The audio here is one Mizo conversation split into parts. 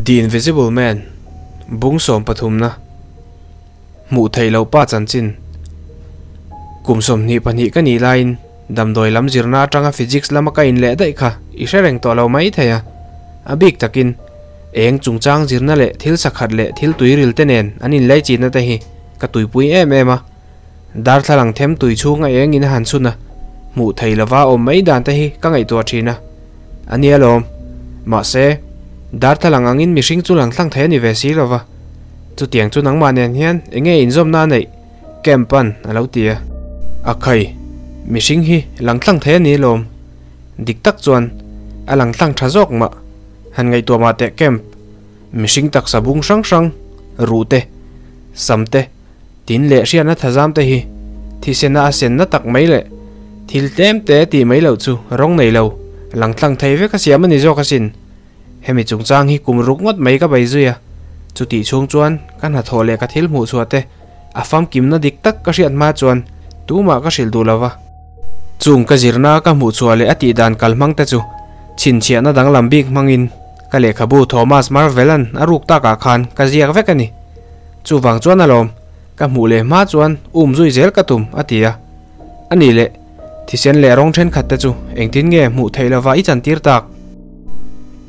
The Invisible Man, Bung sawmpathumna, Hmuh theih loh pa chanchin. Kum 22 ka nih laiin damdawi lam zirna atanga physics lama ka inleh daih kha i hre reng tawh lo mai thei a. A bik takin eng chungchang zirna leh thil sakhat leh thil tuiril te nen an inlei chinna te hi ka tuipui em em a. Darthlalang them tui chhunga eng in a han chhun a, hmuh thei lova awm mai dan te hi ka ngaihtuah thin a. A nia lawm. Mahse, darthlalang angin mihring chu lang thlang thei a ni ve si lova. Chutiang chu nangmah nen hian eng nge inzawmna a neih? Camp-a'n a lo ti a. A khai, mihring hi lang thlang thei a ni lawm. Dik tak chuan a lang thlang tha zawk mah. Han ngaihtuah mah teh Camp. Mihring taksa bung hrang hrang, ruh te, sam te, Tin leh hriatna thazam te hi thisena a senna tak mai leh thil tlem te tih mai loh chu rawng nei lo, lang tlang thei vek a siam a ni zawk asin. Hemi chungchang hi kum ruk ngawt mai ka bei zui a, chutih chhung chuan ka hnathawh leh ka thil hmuh chhuah te a famkimna dik tak ka hriat hma chuan tumah ka hrilh duh lo va. Chung ka zirna ka hmuh chhuah leh a tih dan kal hmang te chu chhinchhiahna danglam bik hmangin ka lehkhabu Thomas Marvel-a'n a ruk takah khan ka ziak vek a ni. Chuvang chuan alawm, ka hmuh leh hma chuan um zui zel ka tum, a ti a. A nih leh, thisen leh rawng thenkhat te chu engtin nge hmuh theih lova i chantir tak?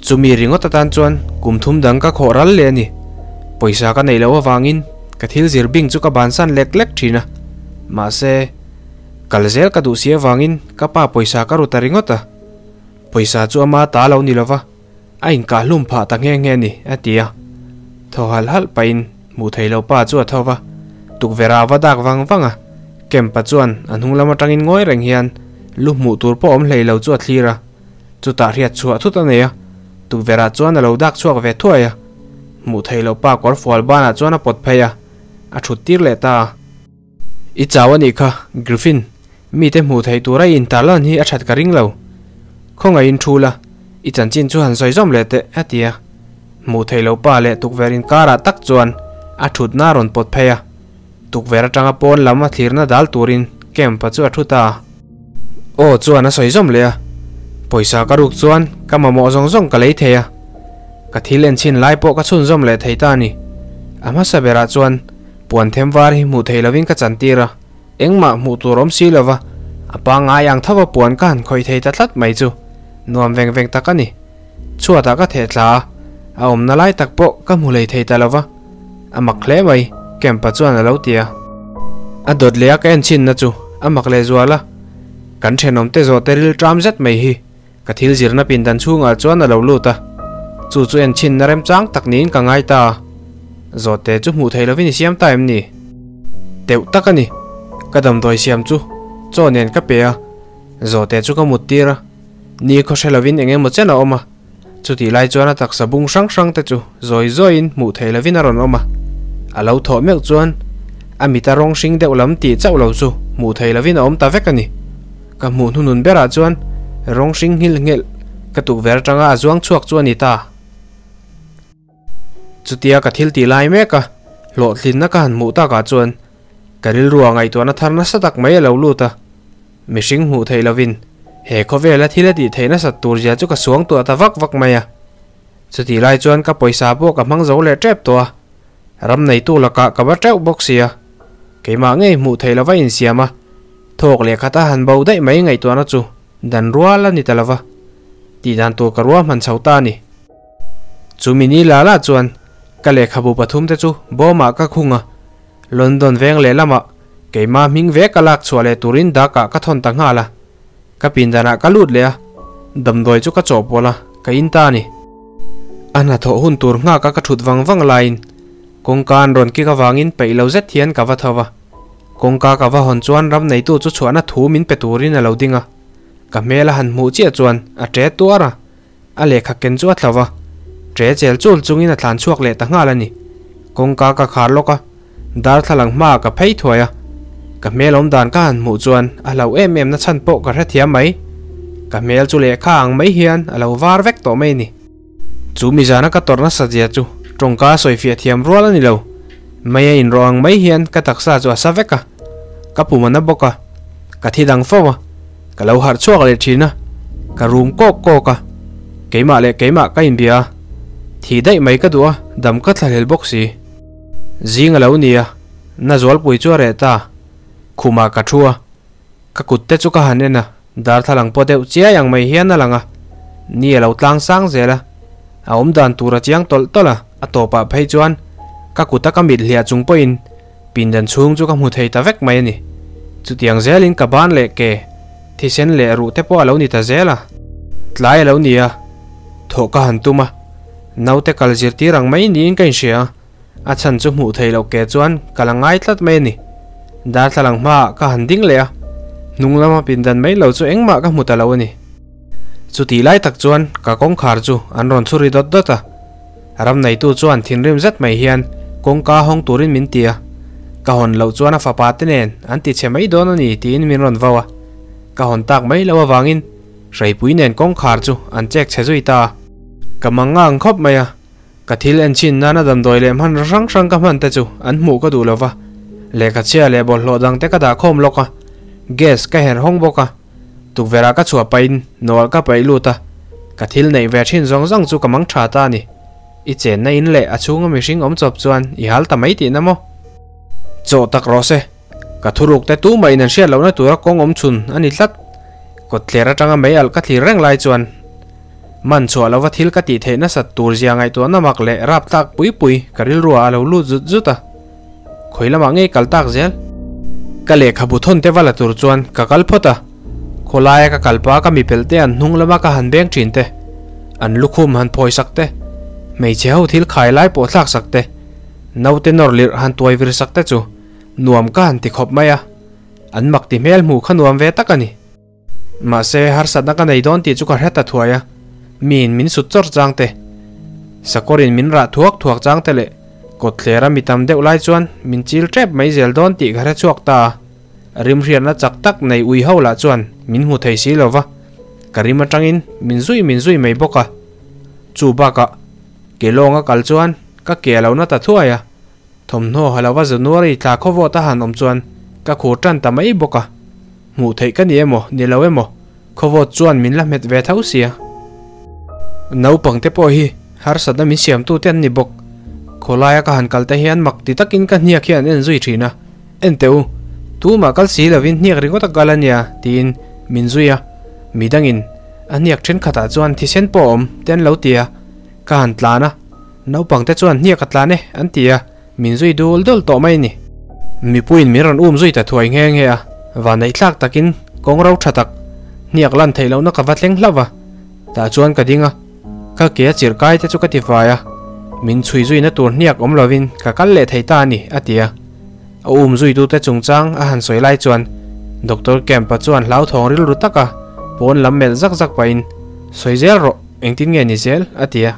Chumi ringawt atan chuan kum thum dang ka khawh ral leh a ni. Pawisa ka neih loh avangin ka thil zir bing chu ka bansan lek lek thin a. Mahse, kal zel ka duh si avangin ka pa pawisa ka ru ta ringawt a. Pawisa chu ama ta lo ni lova. A inkah hlum phah ta nghe nghe a ni, a ti a. Thaw halh halh pahin hmuh thei lo pa chu a tho va, tukverh ah a va dak vang vang a. Kempa chuan a hnung lam atangin ngawi reng hian lu hmuh tur pawh awm hlei lo chu a thlir a. Chutah hriat chhuah thut a nei a, tukverh ah chuan a lo dak chhuak ve thuai a. Hmuh thei lo pa kawr fual banah chuan a pawt phei a, a thut tir leh ta a. I chau a nih kha, Griffin. Mite hmuh theih tura i intarlan hi a that ka ring lo. Khawngaihin thu la, i chanchin chu han sawi zawm leh teh, a ti a. Hmuh theih loh pa leh tukverh inkarah tak chuan a thutna a rawn pawt phei a. Tukverh atanga pawn lam a thlirna dal turin Kemp-a chu a thu ta a. Aw chuan a sawi zawm leh a. Pawisa ka ruk chuan ka mamawh zawng zawng ka lei thei a. Ka thil enchhin lai pawh ka chhunzawm leh thei ta a ni. A hmasa berah chuan puan them var hi hmuh theih lovin ka chantir a. Engmah hmuh tur awm si lova, a pangngai ang tho a puan ka han khawih thei ta tlat mai chu nuam veng veng tak a ni. Chhuatah ka theh thla a, a awmna lai tak pawh ka hmu hlei thei ta lova, a mak hle mai, Kempa chuan a lo ti a. A dawt leh a ka en chhinna chu a mak leh zual a, kan thenawmte zawhte ril ṭam zet mai hi Ka thil zirna pindan chhungah chuan a lo lut a, chu chu enchhinna remchang tak niin ka ngai ta a. Zawhte chu hmuh theih lovin i siam ta em ni? Teuh tak a ni. Ka damdawi siam chu chaw nen ka pe a, zawhte chu ka mut tir a. Ni khaw hre lovin eng emaw chen a awm a, chutih lai chuan a taksa bung hrang hrang te chu zawi zawiin hmuh theih lovin a rawn awm a. A lo thawh meuh chuan a mita rawng hring deuh lam tih chauh lo chu hmuh theih lovin a awm ta vek a ni. Ka hmuh hnunun berah chuan rawng hring nghilh nghilh ka tukver atanga a zuang chhuak chu a ni ta. Chutia ka thil tih lai mek a, hlawhtlinna ka han hmuh takah chuan ka rilru ah ngaihtuahna thar nasa tak mai a lo lut a. Mihring hmuh theih lovin he khawvela thil a tih theih nasat tur zia chu ka suang tuah ta vak vak mai a. Chutih lai chuan ka pawisa pawh ka hmang zo leh tep tawh a, ram neitu lakah ka va teuh bawk si a. Keimah ngei hmuh theih lova insiam a, Thawk leh khat a han bo daih mai ngaihtuahna chu dan rual a ni ta lova, tih dan tur ka ruahman chho ta a ni. Chumi ni la la chuan ka lehkhabu pathum te chu bawmah ka khung a, London veng leh lamah keimah hming ve ka lak chhuah leh turin dakah ka thawn ta nghal a. Ka pindanah ka lut leh a, damdawi chu ka chawhpawlh a, ka in ta a ni. A hnathawh hun tur nghaka ka thut vang vang laiin kawngka an rawn kik avangin peih lo zet hian ka va tho va. Kawngka ka va hawn chuan ram neitu chu chhuahna thu min pe turin a lo ding a, ka hmel a han hmuh chiah chuan a ṭe tuar a, a lehkha ken chu a tla va, ṭe chel chul chungin a tlan chhuak leh ta nghal a ni. Kawngka ka khar lawk a, darthlalang hmaah ka phei thuai a, ka hmel awm dan ka han hmuh chuan a hlauh em em na chhan pawh ka hrethiam mai. Ka hmel chu lehkha ang mai hian a lo var vek tawh mai a ni. Chu mizana ka tawrh nasa zia chu tawngka sawifiah thiam rual a ni lo. Mei a inrawh ang mai hian ka taksa chu a sa vek a, ka pum a na bawk a, ka thi dang fo a, ka lo harh chhuak leh thin a, ka rum kawk kawk a, keimah leh keimah ka inbia a. Thih daih mai ka duh a, dam ka thlahlel bawk si. Zing a lo ni a, na zualpui chu a reh ta. Khumah ka thu a, ka kut te chu ka han en a, darthlalang pawh deuh chiai ang mai hian a lang a. Ni a lo tlang sang zel a, a awm dan tur a chiang tawlh tawlh a, a tawpah phei chuan ka kuta ka mit hliah chung pawhin pindan chhung chu ka hmu thei ta vek mai a ni. Chutiang zelin ka ban leh ke, thisen leh ruh te pawh a lo ni ta zel a. Tlai a lo ni a, thawh ka han tum a, naute kal zirtir ang mai niin ka inhria a, a chhan chu hmuh theih loh ke chuan ka la ngai tlat mai a ni. Darthlalang hmaah ka han ding leh a, hnung lama pindan mai lo chu engmah ka hmu ta lo a ni. Chutih lai tak chuan ka kawngkhar chu an rawn chhu ri dawt dawt a, ram neitu chuan thinrim zet mai hian kawngka hawng turin min ti a, ka hawn loh chuan a fapa te nen an ti chhe mai dawn a ni tiin min rawn vau a, ka hawn tak mai loh avangin hreipui nen kawngkhar chu an chek chhe zui ta a. Ka mang ngang khawp mai a, ka thil en chin nana damdawi leh hman hrang hrang ka hman te chu an hmuh ka duh lo va, lehkha chhia leh bawlhhlawh dang te ka dah khawm lawk a, gas ka herh hawng bawk a. Tukverh ah ka chhuah pahin nawlh ka paih lut a, ka thil neih ve thin zawng zawng chu ka mang tha ta a ni. I chenna in leh a chhunga mihring awm chawp chuan i hal ta mai tihna maw? Chaw tak rawh se, ka thuruk te tumah in an hriat lohna tura kawng awm chhun a ni tlat. Kawtthler atanga mei alh ka thlir reng lai chuan man chhuah lova thil ka tih theih nasat tur zia ngaihtuahna mak leh rap tlak pui pui ka rilru ah a lo lut zut zut a. Khawi lamah ngei kal tak zel? Ka lehkhabu thawn te va la tur chuan ka kal phawt a, khawlaia ka kal pa ka mi pelh te an hnung lama ka han beng thin te, an lukhum han phawi sak te, hmeichhe ho thil khai lai pawh thlak sak te, naute nawr lirh han tuai vir sak te chu nuam ka han ti khawp mai a, an mak ti hmel hmuh kha nuam ve tak a ni. Mahse, harsatna ka nei dawn tih chu ka hre ta thuai a, miin min sut chawr chang te, sakawrin min rah thuak thuak chang te leh kawtthlera mi tam deuh lai chuan min chil tep mai zel dawn tih ka hre chhuak ta a. Rimhriatna chak tak nei ui ho lah chuan min hmu thei si lo va, ka rim atangin min zui min zui mai bawk a. Chu bakah, ke lawnga kal chuan ka ke a lo na ta thuai a. Thawmhnaw ha lova January thla khawvawt a han awm chuan ka khur tan ta mai bawk a. Hmuh theih ka ni emaw, ni lo emaw, khawvawt chuan min la hmet ve tho sia. Naupang te pawh hi harsatna min siamtu te an ni bawk. Khawlaia ka han kal te hian mak ti takin ka hniak hi an en zui thin a. En teh u, tumah kal si lovin hniak ringawt a kal a nia tiin min zui a. Midangin a hniak thenkhatah chuan thisen pawh a awm te an lo ti a, ka han tlan a. Naupang te chuan hniak a tlan e an ti a, min zui dul dul tawh mai a ni. Mipuiin min rawn um zui ta thuai nghe nghe a, vanneih thlak takin kawng ro tha tak, hniak lan theih lohna ka va thleng hlauh va. Tah chuan ka ding a, ka ke a chirh kai te chu ka ti fai a, min chhui zuina tur hniak awm lovin ka kal leh thei ta a ni, a ti a. A um zuitute chungchang a han sawi lai chuan Doctor Kemp-a chuan hlauthawng rilru taka pawn lam melh zak zak pahin, Sawi zel rawh, engtin nge ni zel? a ti a.